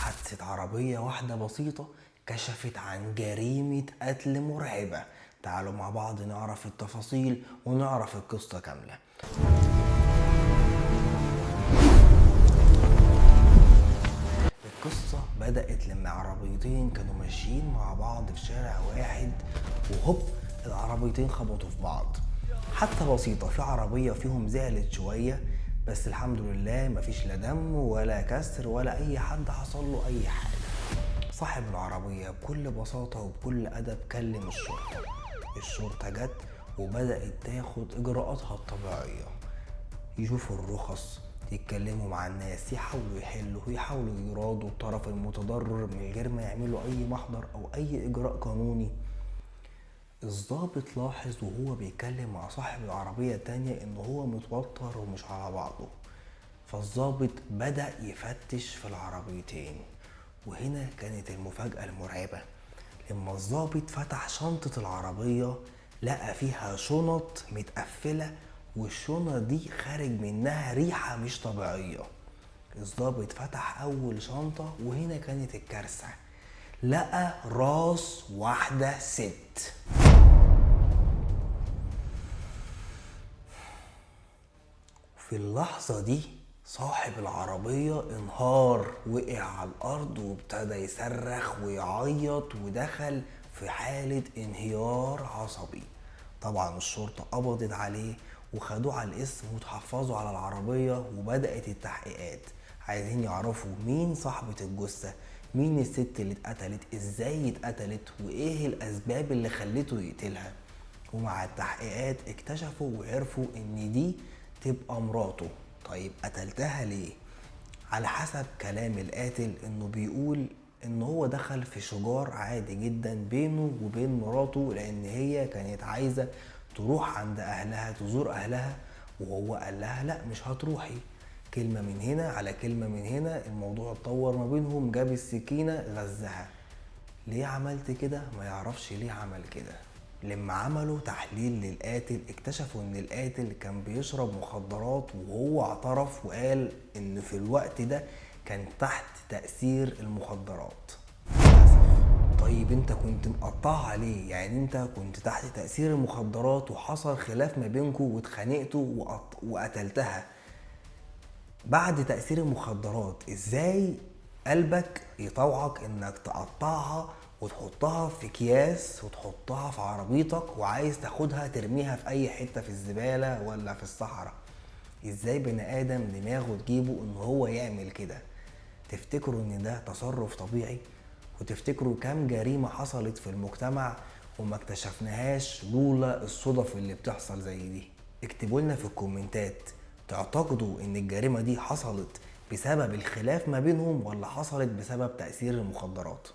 حادثة عربية واحدة بسيطة كشفت عن جريمة قتل مرعبة. تعالوا مع بعض نعرف التفاصيل ونعرف القصة كاملة. القصة بدأت لما عربيتين كانوا ماشيين مع بعض في شارع واحد، وهوب العربيتين خبطوا في بعض. حادثة بسيطة، في عربية فيهم زعلت شوية، بس الحمد لله مفيش لا دم ولا كسر ولا أي حد حصل له أي حاجة. صاحب العربية بكل بساطة وبكل أدب كلم الشرطة. الشرطة جت وبدأت تاخد إجراءاتها الطبيعية، يشوفوا الرخص، يتكلموا مع الناس، يحاولوا يحلوا، يحاولوا يراضوا الطرف المتضرر من غير ما يعملوا أي محضر أو أي إجراء قانوني. الضابط لاحظ وهو بيتكلم مع صاحب العربية التانية إن هو متوتر ومش على بعضه، فالضابط بدأ يفتش في العربيتين. وهنا كانت المفاجأة المرعبة، لما الضابط فتح شنطة العربية لقى فيها شنط متقفلة، والشنط دي خارج منها ريحة مش طبيعية. الضابط فتح أول شنطة وهنا كانت الكارثة، لقى راس واحدة ست. في اللحظة دي صاحب العربية انهار، وقع على الأرض وابتدى يصرخ ويعيط ودخل في حالة انهيار عصبي. طبعا الشرطة قبضت عليه وخدوه على الاسم وتحفظوا على العربية، وبدأت التحقيقات. عايزين يعرفوا مين صاحبة الجثة، مين الست اللي اتقتلت، ازاي اتقتلت، وايه الأسباب اللي خلته يقتلها. ومع التحقيقات اكتشفوا وعرفوا ان دي تبقى مراته. طيب قتلتها ليه؟ على حسب كلام القاتل انه بيقول ان هو دخل في شجار عادي جدا بينه وبين مراته، لان هي كانت عايزة تروح عند اهلها تزور اهلها، وهو قال لها لا مش هتروحي. كلمة من هنا على كلمة من هنا، الموضوع اتطور ما بينهم، جاب السكينة غزها. ليه عملت كده؟ ما يعرفش ليه عمل كده. لما عملوا تحليل للقاتل اكتشفوا ان القاتل كان بيشرب مخدرات، وهو اعترف وقال ان في الوقت ده كان تحت تأثير المخدرات. للأسف. طيب انت كنت مقطعها ليه؟ يعني انت كنت تحت تأثير المخدرات وحصل خلاف ما بينكوا واتخانقتوا وقتلتها بعد تأثير المخدرات، ازاي قلبك يطوعك انك تقطعها وتحطها في اكياس وتحطها في عربيتك وعايز تاخدها ترميها في اي حتة في الزبالة ولا في الصحراء؟ ازاي بني ادم دماغه تجيبه ان هو يعمل كده؟ تفتكروا ان ده تصرف طبيعي؟ وتفتكروا كام جريمة حصلت في المجتمع وما اكتشفناهاش لولا الصدف اللي بتحصل زي دي؟ اكتبوا لنا في الكومنتات، تعتقدوا ان الجريمة دي حصلت بسبب الخلاف ما بينهم ولا حصلت بسبب تأثير المخدرات؟